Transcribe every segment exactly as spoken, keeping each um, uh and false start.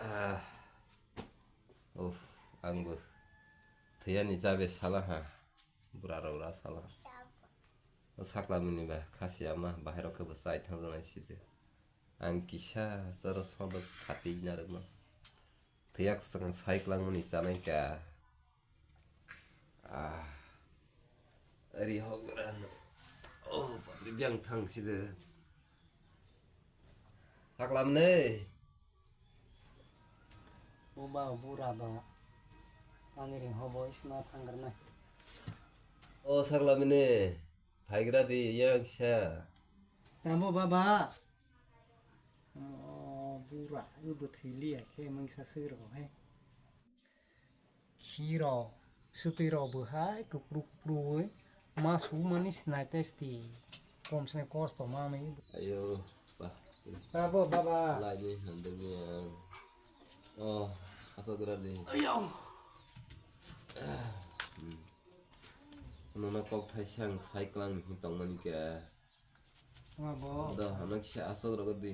Ah. Uff, angbo thwiyani jabe salaha, burarok ra salaha. O saklamini ba khasi ama bahairok khe bo chai thangjaknai sidi. Ang kisa choro sodok khati narwkma. Thwiya kwchwng sai kwlangmani chanai ka. Ah. Ari hogra no. Oh, bapre, biang thang sidi. Saklamni. O ba bura ba. Ani ring hobo isma thangkar nai. O saklamni. Phaigra di yang sa. Tamo baba. O bura, o bwthwi liya khe mungsa swi rw he. Khiro, swtwi rok bo hai kupru kupru wi ma su mani sinai testi. Kom sinai kosto ma mai. Ayo, ba. Abo baba. Lai ni handeng ni ang. Oh, asok gra di. Ayo. Hmm. Nono kok thai sang sai klang ni tong mani ke. Wah, bo. Dah, anak si asok rokok di.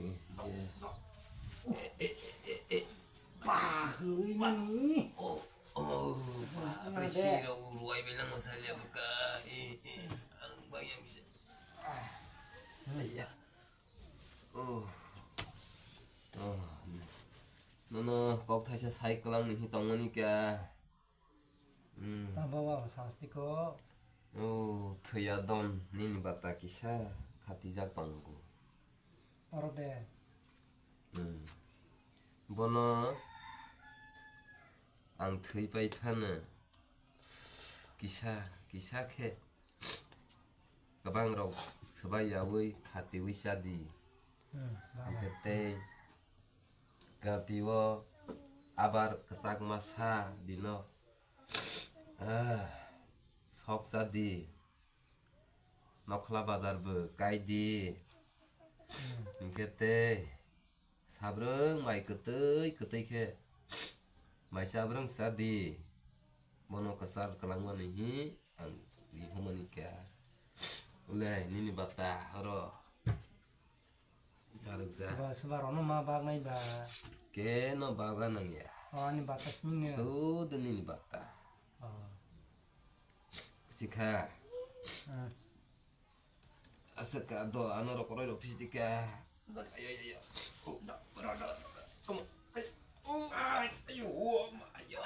Bah, ini. Oh, oh, bah, apa sih rokok ruai bilang masalah buka. Eh, eh, ang bayang sih. Iya. Oh. Oh. Nono kok thaisa sai kwlang ni tong mani kya. Hmm. Tamo ba sasti ko. Oh, thwiya don nini bata kisa khatijak tongo. Oro de. Hmm. Bono ang thwi pai phano kisa, kisa khe kwbang rok swbai yaui khatiui chadi. Hmm, baba. Hwnkhe tei Gati o abar kwchakma sa dino, ah, sok cha di, nokhla bazar bo kai di, hwnkhe tei sabrwng mai kwtwi kwtwi khe mai sabrwng cha di, bono kwchar kwlangmani hi ang rihormani kha. Ulai nini bata oro. Arwkjak. Suba, suba rokno ma baknai ba. Keno baga nangya. O, ani bata simi nge. Sudu nini bata. O. Chikha. Ah. Aswk ka do, ano rok roi rok phisdi ka. Ayo, ayo, ayo. Oh, da, bra, da, da. Come on. Ayo. Oh, ay, ayo, oh, ma, ayo.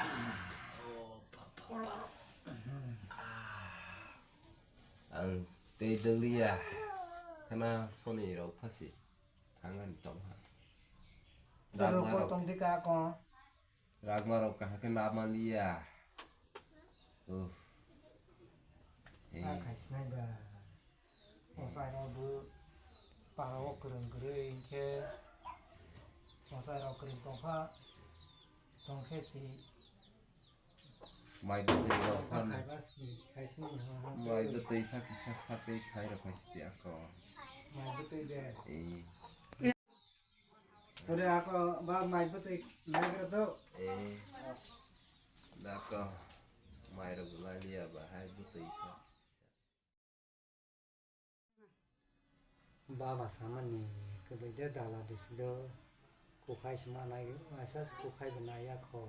Oh, pa, pa, pa. Ah. Ang tei dwliya khna soni rok phasi thangani tongha. Rok rok tong di ka ko. Ragma rok kaham khe lama liya. Uff. Eh. Ah, khai sinai ba. Mosai rok bo para o kwrwng kwrwi hinkhe mosai rok kwrwng tongkha tongkhe si. Mai bwtwi rok phan. Khai ba si, khai sini ha ha. Mai bwtwi kha kisa satwi khai rok khai siti ako. Mai bwtwi de. Eh. Ore ako ba mai bwtwi naigra do. Eh. Dako mai rok lai liya ba hai bwtwi kha. Baba samani kwbui de dala disi do kukhai se manai waisa se kukhai bo naiya kho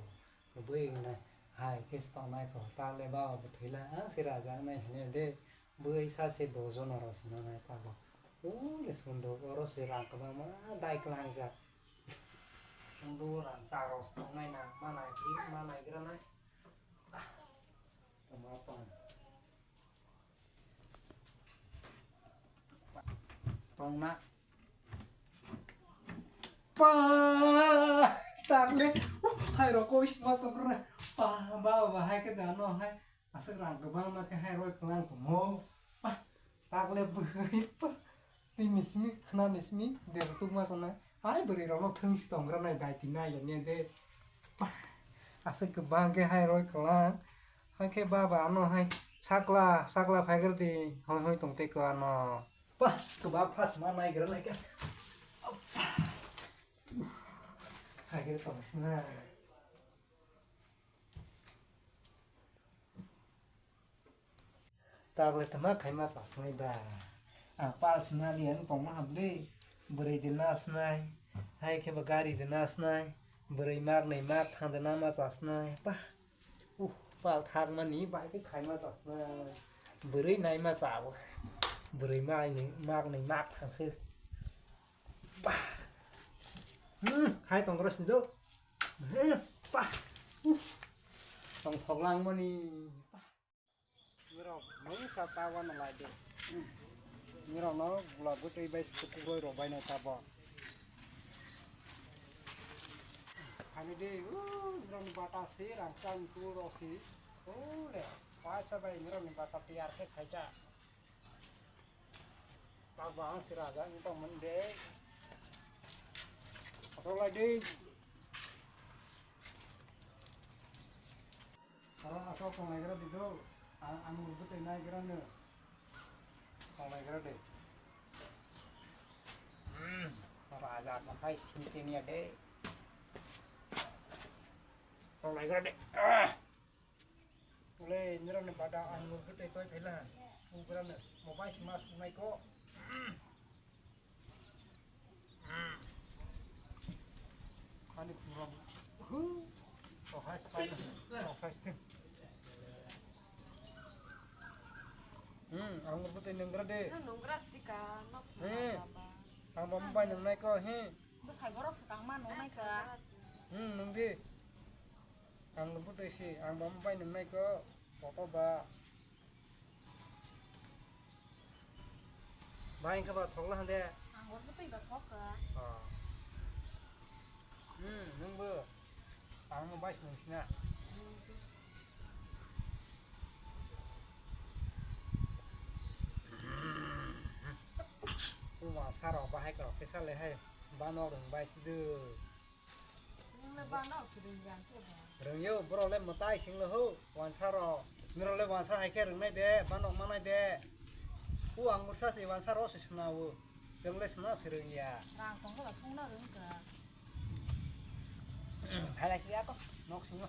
kwbui hingnai hai khe se tongnai kho ta le baba bo thwila ang se rajaknai hwnwi de bui sa se dojono rw se nanai tabok. Ule sunduk oro se rang kwbangma dai kwlangjak. Sunduk rang chak rok se tongnai na manai manai granai. Tongma tong. Tongna. Pa! Takle. Hai rokoi sima tongkra. Pa, ba, ba, hai ke dano hai. Aswk rang kwbangma khe hai roi kwlang tongmo. Pa! Takle bwrwi pa. Twi mismi khna mismi der tukma sana. Hai bwrwi rokno thwng si tongra nai dai twi nai ya ne de. Pa! Aswk kwbang khe hai roi kwlang. Hai khe baba ano hai sakla sakla phaigar di hoi hoi tong tei ko ano. Pa! Kwbang phas ma nai gra nai khe. Hai khe tong sina. Takle tama khaima chasnai ba. Ang pal sima liya wng tongma habli. Bwrwi de nasnai. Hai khe ba gari de nasnai. Bwrwi mak nwi mak thangde nama chasnai. Pah. Uh, pal thak mani bai khe khaima chasnai. Bwrwi naima chao. Bwrwi mak nwi mak nwi mak thangse. Pah. Hmm, hai tongro sido. Hmm, pah. Uh. Tong thok lang mani. Pah. Nirok mungsa ta wana lai de. Nirok no gula bwtwi bai sukukroi rok bai no tabo. Hani de, uh, nirok ni bata si rang chang tu rok si. Uh, le, paisa bai nirok ni bata tiyar khe khaija. Tabo ang si raja ni tong mani de. Asok lai de. Aro asok tonglaigra di do, ang, ang rwgwi twi naigra no. Tonglaigra de. Hmm, aro aja makhai sinteni ya de. Tonglaigra de. Ah! Ule, nirok ni bada ang rwgwi twi toi phaila. Ugra no, mobile sima sunai ko. Ani khungrok. Hu. Tohai spai. Tohai sting. Hmm, ang rwgwi twi nunggra de. Nunggra stika, nok. Hmm. Ang bo mobile nungnai ko, he. Bwsai borok swkang ma nungnai ka. Hmm, nungdi. Ang rwgwi twi si, ang bo mobile nungnai ko. Photo ba. Bai, wngkhe ba thok la hande? Ang bo twi ba thok ka. Oh. Hmm, nwng bo. Ang bo bai swnam sina. Uma saro bahai ka kisa le hai. Bano rung bai sidu. Nwng le bano kwrwng ya khe ba. Rwngyo, borok le mwtai singlo ho, wansa rok. Norok le wansa hai khe rwngnai de, banok manai de. Ku ang mursa se wansa rok se swnao. Chwng le swnao se rwngya. Rang tong khe ba songno rwng kha. Hai lai si ako, nok singo.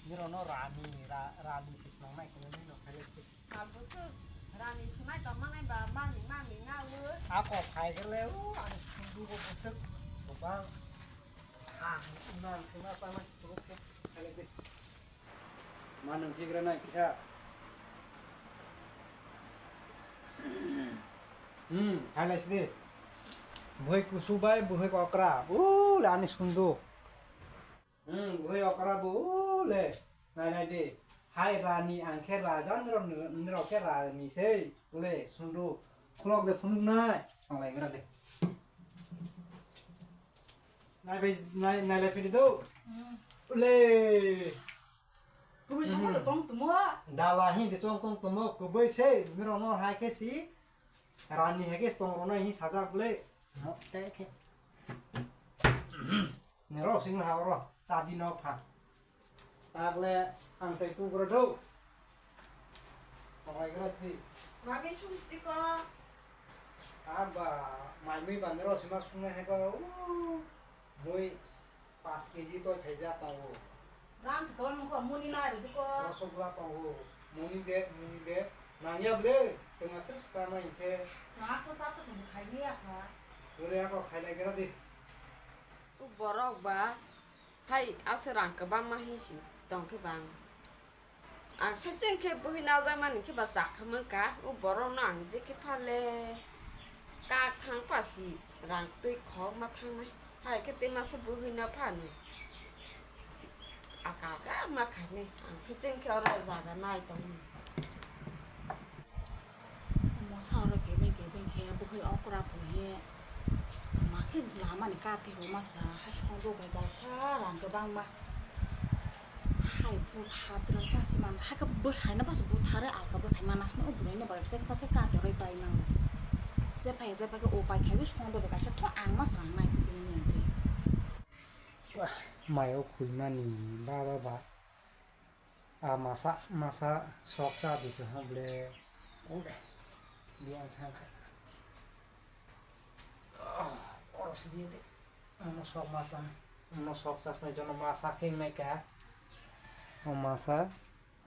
Nirok no rani, ra-, rani se swnam nai khe nini no khai lai si. Sal bwswk rani swmai tongmanai ba mani mani ngaui. Ako phai khe le, o, ani sundu bo bwswk kwbang. Ha, nang khna sama chukuk chuk khai lai de. Ma nang thigra nai kisa. Hmm, khai lai si de. Bwhai kusu bai bwhai okra. O, le ani sundu. Hmm, bwhai okra bo le, nai nai di. Hai rani ang khe raja, nirok, nirok khe rani sei. Le, sundu. Khulok de phunuk nai. Ang lai gra de. Nai bai, nai, nai lai phidi do. Hmm. Le. Kubui sasa de tong tumo. Dala hi de chong tong tumo, kubui sei, nirok no hai khe si. Rani hai khe tong ronai hi sajak le. No, te khe. Nirok sing ha oro, chabi no pha. Takle ang tei tu gro do. Tonglai gra si. Mami chung tiko. Aba, mai mui ba nirok sima sungnai hai ko. Mui. Paanch kg toi khaijak tongo. Rang si kon mukha muni nai rwdi ko. Rosogula tongo. Muni de, muni de. Nangya ble, chwng aswk swkang nai khe. Chwng aswk sa pwswk khai ni ya kha. Ure ako khailai gra di. O borok ba, hai aswk rang kwbangma hi si tong khe bang. Ang sacheng khe buhi najakmani khe ba chakha mankha, o borokno ang je khe phale kak thang pasi rang twi khokma thangnai, hai khe tei masa buhi no phano aka aka ma khainai, ang sacheng khe oro jaga nai tongmani. Mosa oro kebeng kebeng khe buhi okra buhi ma khe lamani kati rw masa hai songbo bai kaisa rang kwbangma. Hai butha drang pasi man, hai khe bwsai no pasi butha re alka bwsai man asno o bwrwi no ba je khe kate rwi pai mano. Je phai je phai khe o pai khai songdo be kaisa tho ang ma swrang nai bini mung twi. Mai o khwi mani ba ba ba. A masa masa sok cha di se ha ble. Ule. Biyang thang kha. Oro si di de. Ano sok masa. Ano sok chasnai jono masa khe nai ka. O masa.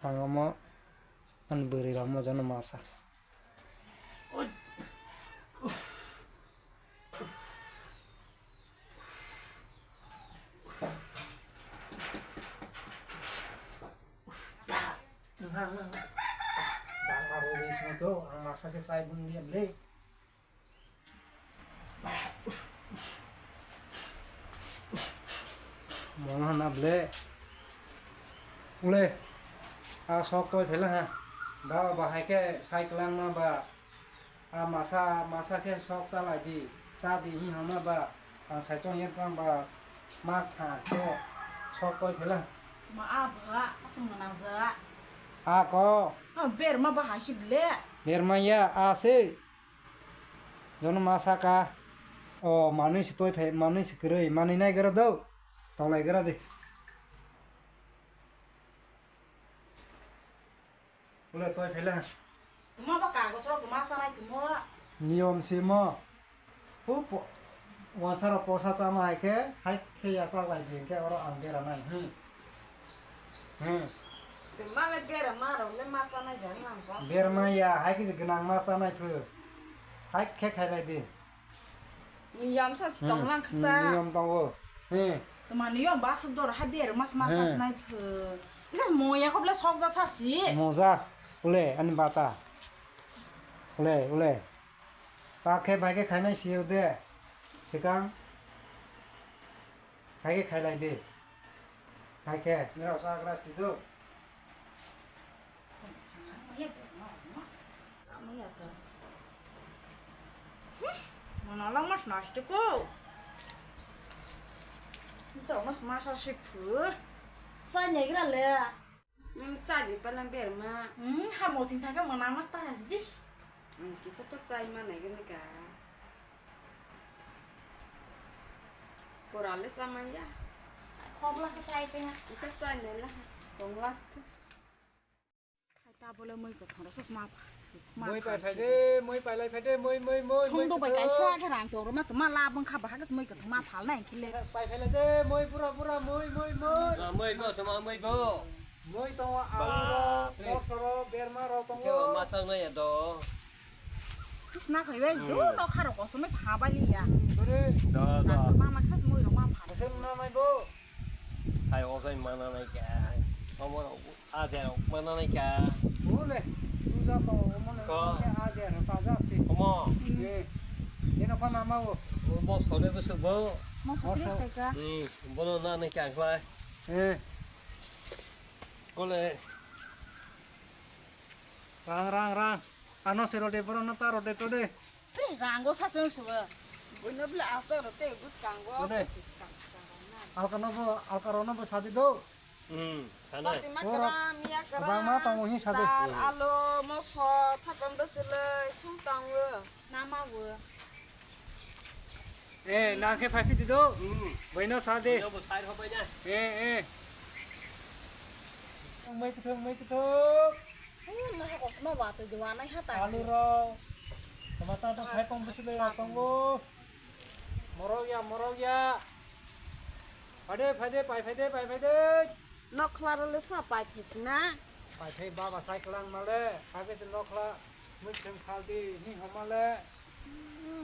Ang omo ani bwrwi rok mojono masa. Sakhe chai bung diya ble. Mona na ble. Ule. A sok koi phela ha. Ba ba hai khe sai klang ma ba. A masa, masa khe sok chalai di, cha di hi hwnma ba, ang sai chong yen chang ba, ma kha khe sok koi phela. Ma a ba, aswng na nang ja. A ko. A berma ba hai si ble. Berma ya, a se. Jono masa ka. O, manwi se toi phai, manwi se kwrwi, manwi nai gra do. Tong lai gra di. Ulo toi phela. Tuma ba kagos rok tuma sanai tumo. Niyom simo. Hu po-, wansa rok posa chama hai khe, hai khe ya chak lai di khe oro ang bera nai. Hmm. Hmm. Tuma le bera ma rok le ma sanai jani nang ba. Ber ma ya, hai khe se gwnang ma sanai phu. Hai khe khai lai di. Niyam sa si tong lang khata. Niyam tongo. He. Tuma niyam ba suk dor ha ber mas mas as nai phu. Isa moya khop le sok jak sa si. Moja. Ule ani bata. Ule, ule. Ta khe bai khe khainai si de. Sikang. Bai khe khailai de. Bai khe. Nirok sa gra si do. Mano lang mas nasti ko. Ito mas masa si phu. Sa nyegra le. Hmm, sa di palang berma. Hmm, ha mo ting thang ka mana mas ta has dis. Hmm, kisa pa sai ma nai gani ka. Pora le sa ma ya. Khobla ka sai pe ha. Kisa sai ne la. Kong last. Hai ta bole mui ko thora sos ma phas. Mui pai phai de, mui pai lai phai de, mui, mui, mui. Song do bai kaisa khe rang tong roma tuma la bang kha ba ha gas mui ko thuma phal nai khile. Pai phai lai de, mui pura, pura, mui, mui, mui. Mui bo, tuma mui bo. Mui tongo, alu rok, mosoro, berma rok tongo. Khe ma tang nai do. Kis na khai wes do, no kharo ko sumai sa ba li ya. Dore. Do, do. Tuma ma khas mui rok ma phal. Asem na nai bo. Hai o kai ma na nai ka. Omo rok. Ajer rok mana nai kha. Bole, puja to omo ne, omo ne ajer rok taja si. Omo. Eh, eno kha mama o. Omo sore bwswk bo. Mo sore bwswk ka. Hmm, bono na nai kha khlai. Eh. Kole. Rang, rang, rang. Ano se rode, bono na ta rode to de. Rango sa seng sebe. Buino bela asok rote bus kanggo. Alka no bo, alka rono bo sadi do. Hmm, sana. Fatima kara, miya kara. Bang ma tong hi sadi. Dal, alo, moso, thapam beselai, sung tangwe. Nama we. Eh, nang khe phai phidi do. Hmm. Buino sadi. Buino bo sai hobai na. Eh, eh. Mai kuthuk, mai kuthuk. Maha kosma watwi de wanai ha ta. Alu rok. Tomato rok, thaipong bwswk bai rok tongo. Morok ya, morok ya. Phaide, phaide, pai phaide, pai phaide. Nokhla role sa pai phaisina. Pai phai baba sai klang male. Hake se nokhla mui theng phaldi hi homale.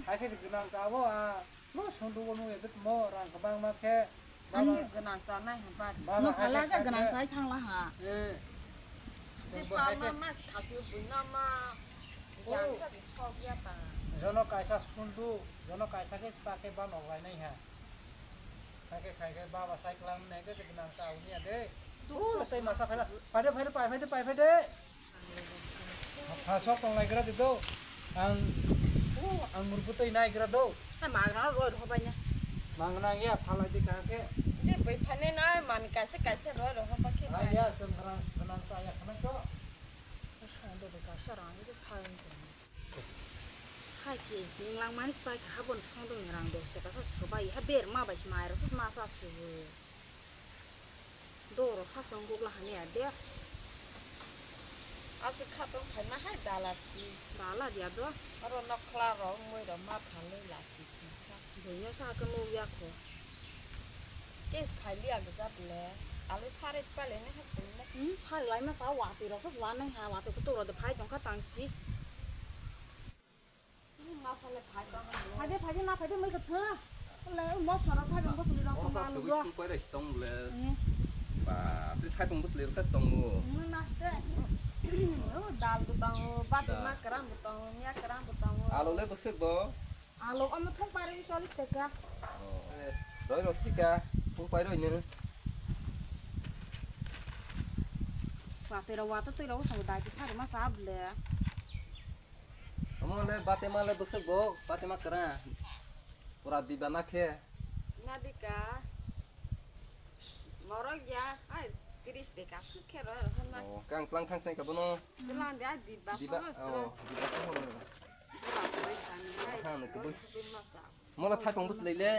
Hake se gwnang chawo a. No sondu bo nung edet mo rang kwbang ma khe. Ani gwnang chanai ha bar. No phala ja gwnang chai thang la ha. Eh. Si pa ma mas khasi bui na ma. Yang sa di sok ya ta. Jono kaisa sondu, jono kaisa khe sta khe ba nok lai nai ha. Khai khe khai khe baba sai klang ne khe gwnang cha uni ya de. Tu sai masa khala. Pai de, pai de, pai de, pai de. Ha, sok tong lai gra di do. Ang, o, ang murgu tei nai gra do. Ha, magra roi roi bai na. Mang nang ya, phalai di ka khe. Je bai phane na, man kaisa kaisa roi roi ba khe. Ha, ya, chwng gra, gra sa ya khana do. Song do bai kaisa rang je sa. Hai khe, ninglang mani spai kha, habon song do ni rang dos taka sa sobai, ha ber ma bai smai ro sa ma sa su. Doro khasong gugla hani ade. Aswk khatong phaima hai dala si. Dala dia do. Oro nokhla rok mui rok ma phalwi la si sungsa. Buino sa khe nuk ya kho. Kes phai liya gja ble. Ale sare spale ne ha chungle. Hmm, sare lai ma sa wati rok sa wanai ha, wati kutuk rok de phai tong kha tang si. Phaide, phaide, na phaide, mui kwthang. Le, mo soro thaibang bwswli rok tong ma nugro. Thaibang bwswli rok tong mo. Mui maste. O, dal bo tongo, bati Da. ma kwrang bo tongo, miya kwrang bo tongo. Alo le bwswk bo? Alo omo thung pari chollish taka. Oh. Roi rosika, thung pai roi nini. Wa tei rok, wa tei rok, thang dai ti sari ma sa ble. Omo le bati ma le bwswk bo, bati ma kwrang. Pura diba na khe. Nadika. Morok ya, ai, tris taka suk khe roi rok hwnma. Oh, kang plang thang sai ka bono. Plang dia diba Diba, sono oh, stra. Diba sono. Pura koi sani, ai, Kang ni koi kubui. Sani ma sa. Mola thai pang bus lei le.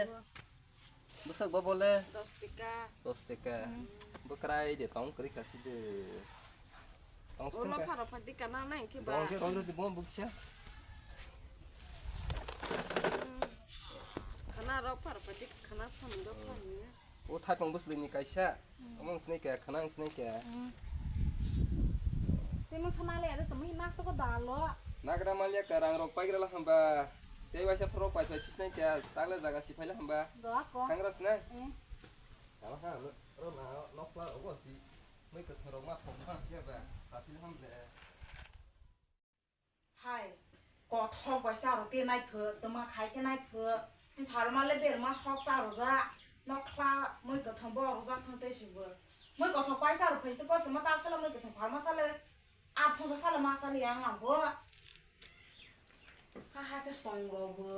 Bwswk bo bole? Dos taka. Dos taka. Hmm. Bwkrai de tong kwrwi kha si de. Tong Ulo sitwng ka. Pharo pha dika na nai khe ba. Dong khe rong rw di bo buksa. Hmm. Khana rok pharo pha dik khana sami rok Hmm. pha ni. O thai pang bwsli ni kaisa. Hmm. Omo wng sinai kha, khana wng sinai kha. Hmm. Tei mung sama le ade tumi mas to ko dalo. Nagra malia ka rang rok paigra la hamba. Tei waisa phoro pai pai phisnai kha, takle jaga si phaila hamba. Doa ko. Kangra sinai. Eh. Kala ha, no, ro na, nokla obo si. Mui ka thoro ma thong ma kya ba. Tatil ham le. Hai, kothok bai sa ro te nai pho, toma khai te nai pho. Ni sarma le ber ma sok sa ro ja. Nokla mui ka thong bo ro jak sang te si bo. Mui kothok pai sa ro phai te ko toma tak sa le mui ka thong pharma sa le. A phung sa sa le ma sa le yang ang bo. Ha ha ke song ro bo.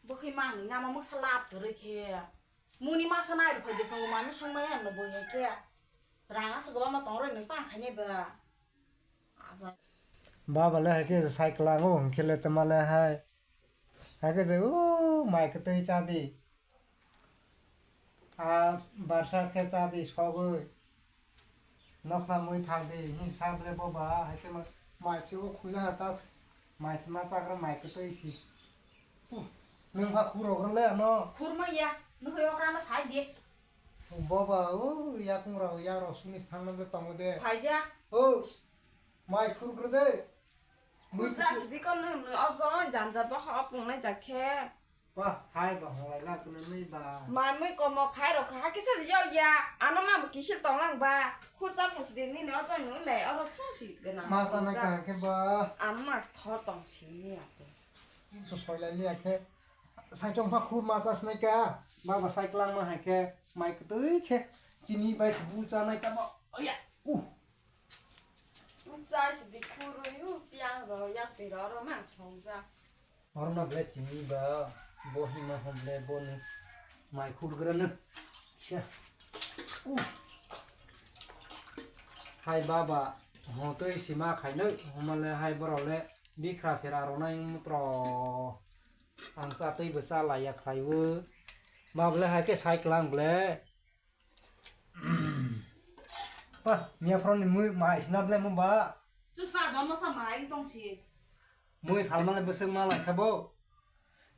Bo khi mang ni na ma mo sa lap to re khe. Muni masa nai rw phai de, chwng bo manwi swngmaya hinwi bo hai khe. Rang aswk kwbangma tong rw, nwng tang khainai ba. Asa. Baba le hai khe sai kwlango hwnkhe le tama le hai. Hai khe je o mai kwtwi cha di. A barsa khe cha di sogwi. Nokha mui thang di, hi sa ble bo ba, hai khe ma, mai se o khula ha tak, mai se ma chagra mai kwtwi si. Uh, nwng pha khur rok le ano. Khur ma ya, nwng hoi okra no sai di. Bo ba, o yakung rok, yak rok sumi thang no tongo de. Phai ja. O, mai khur khur de. Khur ja sidi ko nwng, nwng o jo janja bo ha pungnai ja khe. Ba, hai ba, hwnglai la, kunu nui ba. Mai mui komo khai rok kha, hakhe sa yau ya. Ano ma bo kisil tong lang ba. Khursa phusi de nini o choi nu le, oro thung si gana. Ma sa nai ka khe ba. Ano ma thor tong si ni ate. So soi lai li akhe. Sai chong pha khur ma sa snai ka. Ba ba sai klang ma hai khe. Mai kwtwi khe. Chini bai si bu cha nai ka ba. Oya. Uh. Sa si di khur yu piang ro, yas ti ro ro ma song ja. Orno ble chini ba, bo hima hom ble bo ni mai khulgrano. Sha. Uh. Hai baba, ho twi sima khaino, homale hai borok le bikra sera rwnai mutro. Ang cha twi bwsa laiya khlaiwi. Baba le hai khe sai klang ble. Ba, miya phone ni mui mai sina ble mo ba. Chu sa do mo sa mai tong si. Mui phalmale bwswk ma lai kha bo.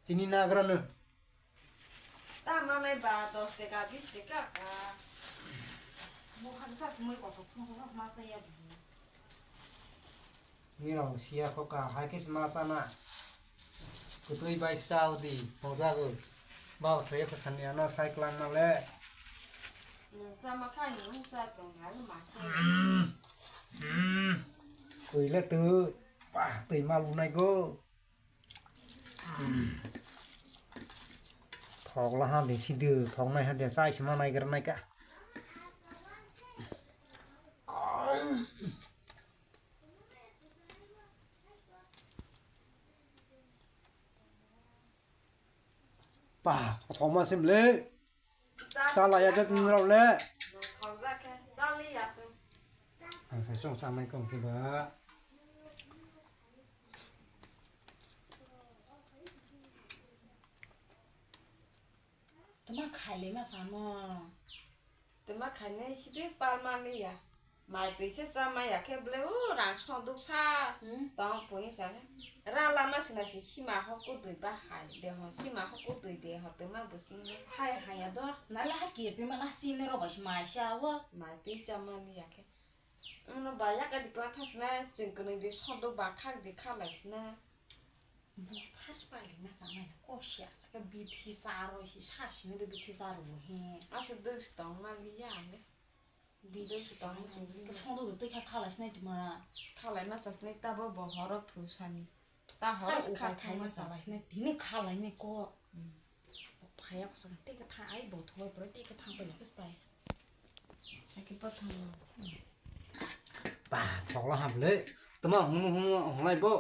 Chini nagra no. Ta ma nai ba dos taka, bis taka ka. Mo khan sa mui kothok thung sa ma sa ya. Nirok siya kho ka, hai khe se ma chana. Kwtwi bai cha udi, thongjago. Ba thwi kho sani ano sai klang ma le. Nwng chama khai nwng cha tong hai ma khe. Hmm. Hmm. Twi le tu, ba twi ma lunai go. Hmm. Thok la ha de si de, thok nai ha de chai se ma nai gar nai ka. Ba, kothoma sim le. Chala ya de nrok le. Ang sai chong cha mai kong ke ba. Tama khai le ma samo. Tama khainai sidi palmani ya. Mai twi se cha maya khe ble o rang soduk sa Hmm. tong pui sa. Ra lama sina si sima ho kudui ba hai de ho sima ho kudui de ho tama busing le. Hai hai ya do. Na la ha ke pe ma na si ne ro ba si mai sa wo. Mai twi cha mani ya khe. Ano ba ya ka di kla thas na ching kwnwi di soduk ba khak di khalai sina. Bo first pali na tangmani kosya, saka bithi saro si sasini do bithi saro bo he. Aswk dwsi tongma liya le. Bidal se tong hai chwng. Songdo do twi kha khalai sinai tuma. Khalai ma chasnai tabo bo horo thu sani. Ta horo hai upai khai khai thangma ma chasnai. Tini khalai ni ko. Hmm. Phaya ko sang tei ka tha ai bo thoi pro tei ka thang pai la kus pai. Hai ke pa thang. Ba thokla ham le. Tuma hunu hunu honglai bo.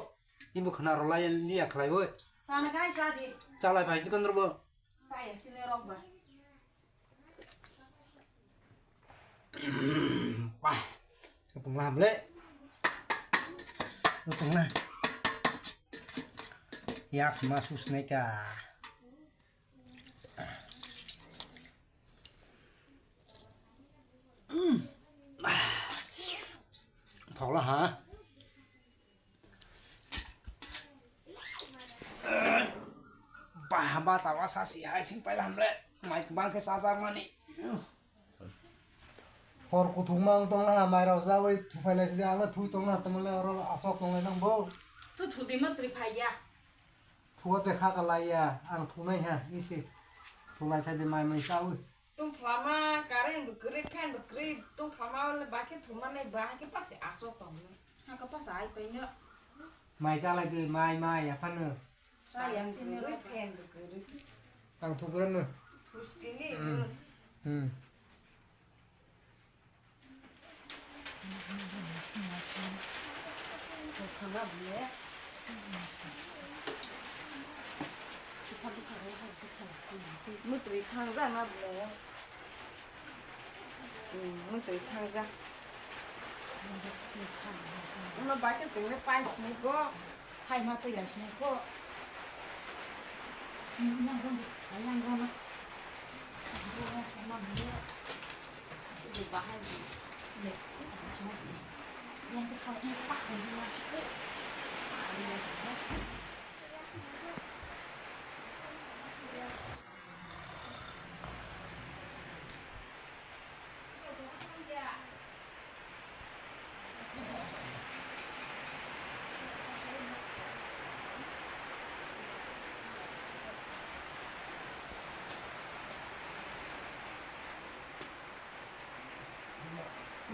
Ibu khna rolai liya khlai bo. Sana kai sa di. Chalai pai jikon ro bo. Sa ya sine rok ba. Wah, tongla hamle. Tongla. Yak ma susneka. Thokla ha. Bah, bah, sawa sasi hai sing paila hamle. Mai bang ke saja mani. Hor kuthuk mang tong ha mai rok jawi thu paila sidi ang thu tong ha tamle oro asok tong nang bo. Tu thu di ma tri phai ya. Thu te kha kalai ya ang thu nai ha isi. Thu lai phai de mai mai sawi. Tungphlama current bo kwrwi, fan bo kwrwi, tungphlama wale bakhe thumani bahai khe pasi aswk tongno. Hakhe pasi ai paino. Mai chalai di, mai, mai, aphano. Chaya sini current kwrwi, fan bo kwrwi. Ang thugrano. Thustini. Hmm. Hmm. Mwtwi thangja na bwle. Hmm, mwtwi thangja. Omo bai khe chwngno paisni go. Hai ma twi lai sini ko. Yang ron, yang ron. Bahai ni. Yang se kau yang pah ni masuk.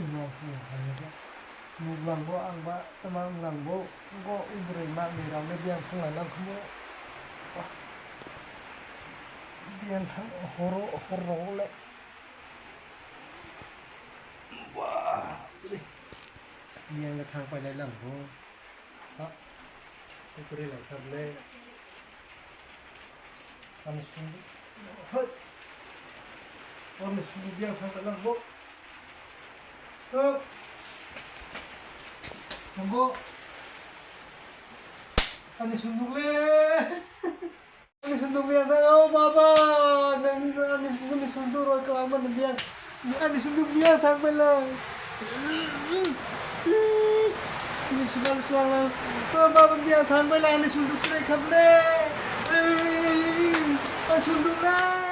Ino hwnwi hamya khe, nuklang bo ang ba twma wnglang bo, bo bwrwi manwi rok le biyang thanglainang khe bo, biyang thang horo hor rogo le. Bapre. Biyang le thang pailai lang bo. Ha. Kukuri lai kha ble. Ani sunduk. Hoi. Ani sunduk biyang thang pailai lang bo. Hop. Nanggo. Ani sunduk le. Ani sunduk biyang thang, o baba, nang ani sunduk ni sunduk roi kwbangma ni biyang, ani sunduk biyang thang belai. Ani sunduk twlang lang, o baba biyang thang belai, ani sunduk kwrwi kha belai. Ani sunduk na.